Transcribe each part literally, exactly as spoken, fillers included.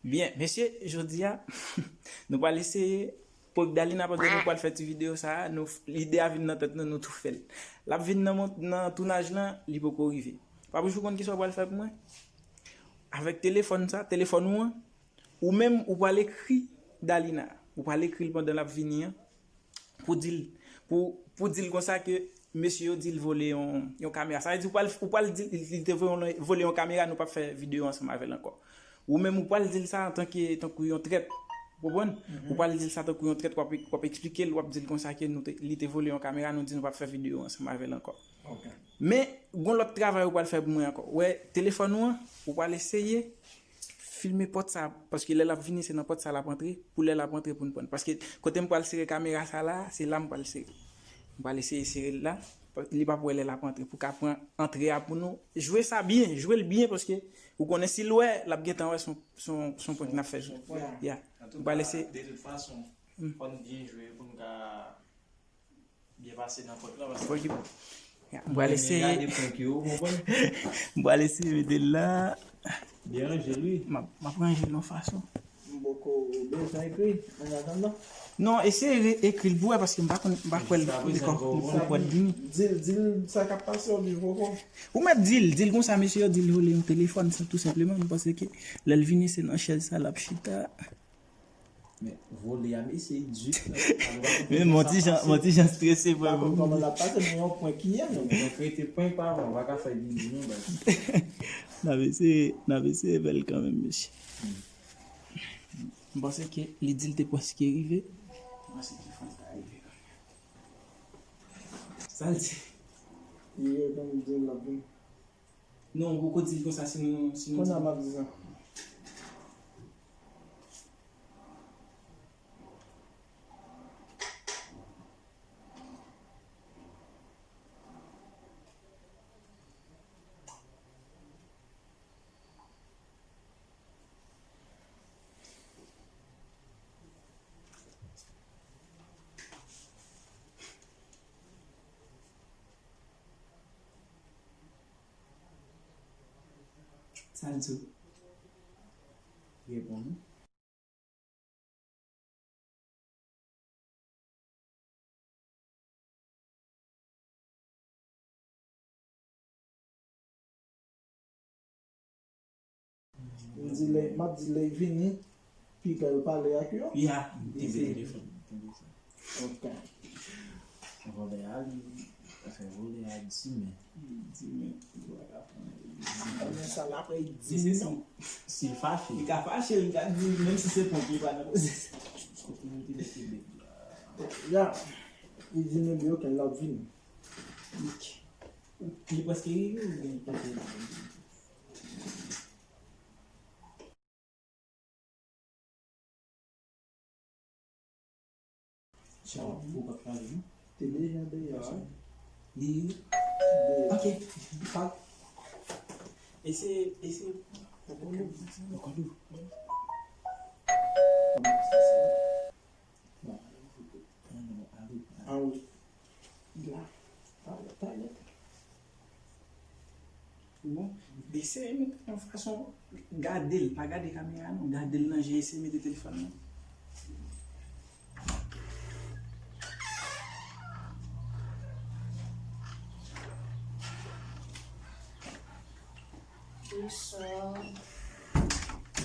Byen, mesye, jodi a, nou pral eseye prank Dalina pandan nou pral fè ti videyo sa a, nou, lide a vin nan tèt nou, nou tou fè l. L ap vin nan mont-, nan tounaj lan, li poko rive. Papouch, ou konn kisa w pral fè pou mwen? Avèk telefòn sa, telefòn ou an, ou menm, ou pral ekri Dalina. Ou pral ekri l pandan l ap vini an. Pou di l, pou, pou di l konsa ke mesye yo di l vole yon, yon kamera. Sa vle di ou pral, ou pral di l, li te vole yon, vole yon kamera, nou p ap fè videyo ansanm avè l ankò. Ou menm ou pral di l sa antanke, tankou yon trèt. Ou konprann? Ou pral di l sa tankou yon trèt, w ap, w ap eksplike l, w ap di l konsa ke nou te, li te vole yon kamera, nou di nou p ap fè videyo ansanm avè l ankò. Men, gon lòt travay ou pral fè pou mwen ankò. Ou wè, telefòn ou an, ou pral eseye filme pòt sa, paske lè l ap vini, se nan pòt sa l ap antre, pou lè l ap antre pou n pran. Paske kote m pral sere kamera sa la, se la m pral sere. M pral eseye sere l la, li p ap wè lè l ap antre, pou ka pran antre a pou nou. Jwe sa byen, jwe l byen, paske ou konnen si l wè, l ap gentan wè se yon, se yon, se yon prank n ap fè jwe. Ya. M pral eseye. De tout fason, fò n byen jwe pou n ka byen pase nan prank lan, paske fò ki, ya, m pral eseye. Gade prank yo, ou konprann? M pral eseye mete l la. Byen ranje l, wi. M ap, m ap ranje l yon fason. M poko bezwen ekri, an atandan. Non, eseye re-, ekri l pou wè, paske m pa konn, m pa kwè l, li poko, li poko vini. Di l, di l sa k ap pase, oubyen poko. Ou mèt di l, di l konsa, mesye yo di l vole yon telefòn, se tou senpleman, m panse ke lè l vini, se nan chèz sa l ap chita. Men vole a, mesye, di. Men m on ti jan, m on ti jan strese, frè. Pa konn kòman l ap pase, men yon prank ki ye, non. Donk, rete prank pa avan, pa ka fè byen di, non, baz. N ap eseye, n ap eseye fè l kanmenm, mesye. M panse ke li di l te prèske rive. M panse ke fò l ta rive. Sa l di? Li reponn, li di l l ap vini. Non, ou poko di l konsa, si nou, si nou di. Kounye a m ap di sa. Sa l di w? Reponn. M di lè, m ap di lè y vini, piga yo pale ak yo. Ya, m kenbe telefòn, m kenbe sa. Ok. Vòlè a, li, anfen, vòlè a di men. Di men, li pa ka pran. Sa l ap di men. Si l fache. Li ka fache, li ka di, menm si se prank, li pa nan pozisyon. Kote nou te mete bèg la? Ya, li di men, ok, l ap vini. Li prèske rive oubyen li prèske rive? Chan, ou pa t lage, non? Te deja deyò, wi. Li deyò. Ok. Pa. Eseye, eseye. Poko nou. Poko nou. Kòman se se? Bon. Ah wi. La. Talè, talè. Bon, eseye mete yon fason, gade l, pa gade kamera non, gade l nan je, eseye mete telefòn nan. Bonswa.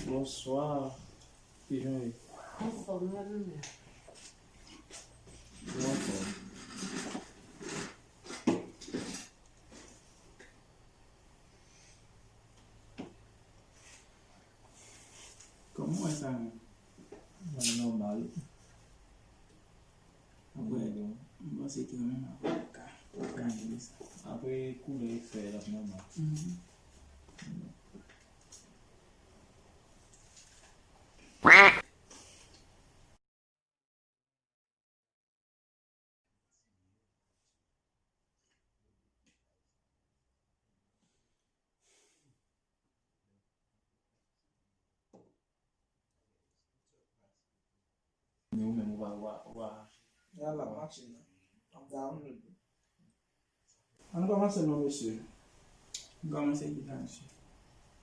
Bonswa. Kijan w ye? Anfòm, wi, ou menm? Mwen anfòm. Kòman w wè sa menm? Mwen nòmal. Apre, m panse ke menm apre w ka, w ka renmen sa. Apre koulè e fè l ap nòmal. Mhm. Men ou menm, ou pa, ou pa, ou pa. Ya la, machin nan. Ap download. Ann kòmanse non, mesye. Ann kòmanse ki sa, mesye?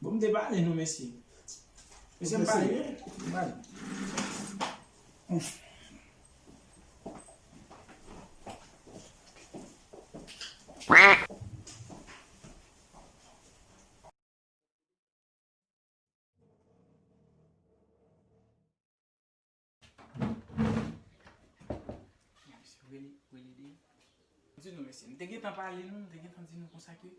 Bon, m te pale non, mesye. Misye m pale. Di nou, mesye, m te gentan pale nou, m te gentan di nou konsa ke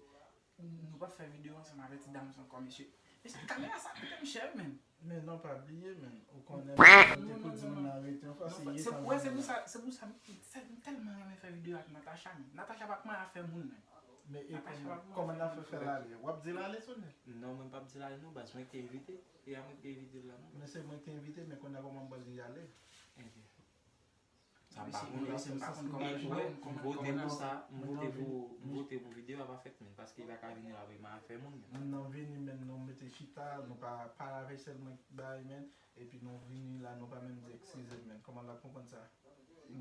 nou p ap fè videyo ansanm avèk ti dam sa ankò, mesye. Mesye, kamera sa koute m chè, men. Men non, pa bliye, men. Ou konnen, men, te pou di moun nan rete yon fwa, se ye se, kanmenm. Wè, se pou sa, se pou sa, m, se, m tèlman renmen fè videyo ak Natacha, men. Natacha pa kòman afè moun, men. Men e Natacha pa kòman kòman n ap fè fè l ale? W ap di l ale, Sonel? Non, mwen p ap di l ale, non, baz, mwen ki te envite. E a mwen ki te envite l la, non? Men se mwen ki te envite, men kounye a kòman m pral di l ale? Enben. Sa m pa konn, m vote pou sa, m vote pou, m vote pou videyo a pa fèt, men, paske li pa ka vini la, men afè moun, men. Moun nan vini, men nou mete chita, nou pa pale avè l sèlman bay, men, epi nou vini la, nou pa menm di eskize, men, kòman l ap konprann sa?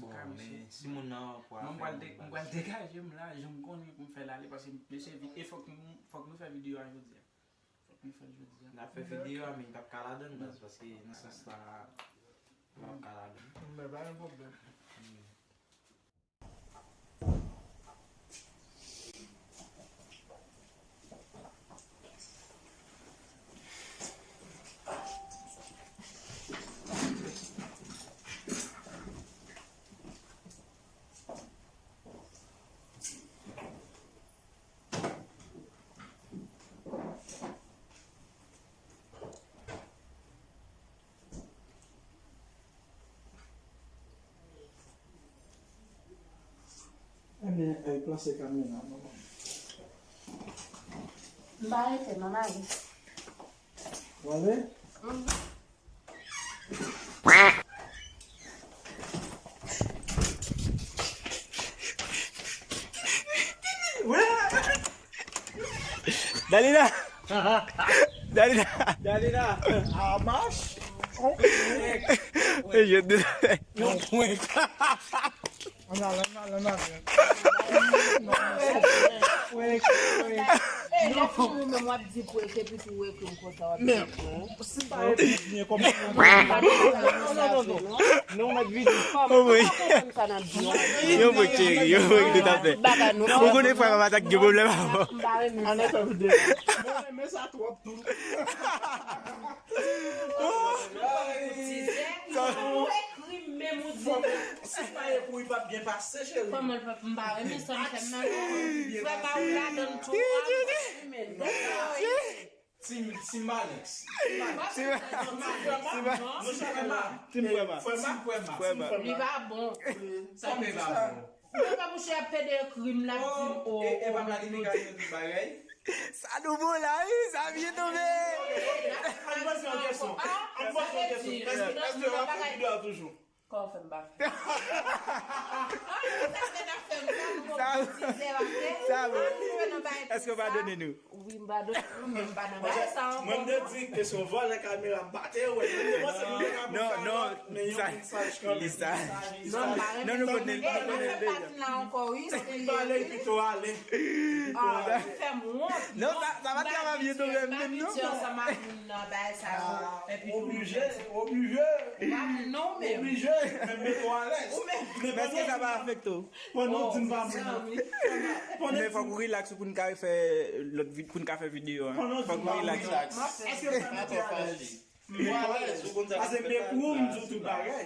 Bon, men si moun nan pral fè moun baz. Mwen m pral degaje m la, jan m konnen pou m fè l ale, paske mesye, e fòk nou, fòk nou fè videyo a jodi a. Fòk nou fè l jodi a. N ap fè videyo a, men li p ap ka ladann, baz, paske nan sans la, li p ap ka ladann. Men pa gen pwoblèm. Ebyen, e, plase kamera, manman. M pa rete, manman. Wale? Dalina! Dalina! Dalina! A mach! On pwenk! Je te... On pwenk! Ann ale, ann ale, ann ale. Prank, prank. Ey, lè fini ou menm w ap di prank, epi tou w ekri m konsa w ap di prank. Si m pa ekri byen, kòman... Non, non, non, non. Non, mèt vini. Kòman, kòman konprann sa n ap di an? Yo prank, cheri, yo prank toutafè. Ou konnen frè m ak matant gen pwoblèm avè w. Ann fè videyo. Mwen renmen sa twòp tou. Ou ekri m menm ou di. Si pa epi w p ap byen pase, cheri. Kòman l p ap, m pa renmen sa m fè m nan. Frè pa ou ladann tou, a, men. Team, Team Alex. Team Alex. Team Alex. Team Frè Ma. Team Frè Ma. Frè Ma. Team Frè Ma. Li pa bon. Sa pa bon. Mwen pa mouche ap pede ekri m la, di m, oh, e, e pa blague, men gade yon ti bagay. Sa nou bon la, wi, sa byen tonbe. Ann poze yon kesyon. Ann poze yon kesyon. Èske, èske w ap fè videyo a toujou? Kò w fè m pa fè. Sa se n ap fè m sa, nou poko di zè, ok? Sa bon. Èske w padone nou? Wi, m padone nou, men m pa nan bagay sa ankò. Mwen, m te di ke se yon vòlè kamera, m pa te wè. Mwen te panse nou te ka pran kalòt, men yon moun saj kanmenm. Li saj. Non, nou konnen, nou konnen deja. Li pale, li pito ale. Ah, ou fè m wont. Non, sa, sa pa travay byen tou menm, menm non. Ansanm ak moun nan, bagay sa yo. Epi tou oblije, oblije. Ou pa moun non, ou menm. Oblije, men mete w alèz. Ou menm. Men èske sa pa afekte w? Pandan w di m pa moun. Men fòk ou relax pou n ka fè lòt vid-, pou n ka fè videyo a. Fòk ou relax. Èske sa mete w alèz? Mete w alèz. Paske men pou ou, m di w tout bagay.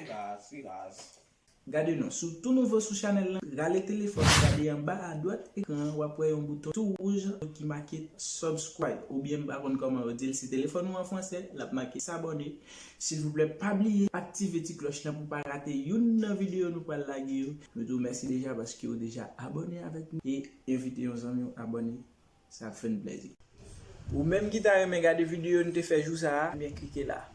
Gade non, si w tou nouvo sou chanèl lan, rale telefòn, gade anba adwat ekran an, w ap wè yon bouton tou wouj ki make subscribe, oubyen m pa konn kòman yo di l, si telefòn ou an fransè, l ap make s'abonner. Silvouplè, pa bliye aktive ti klòch lan pou w pa rate youn nan videyo nou pral lage yo. Nou di w mèsi deja paske w deja abòne avèk nou e envite yon zanmi w abòne. Sa ap fè n plèzi. Ou menm ki ta renmen gade videyo nou te fè jou sa a, ebyen klike la.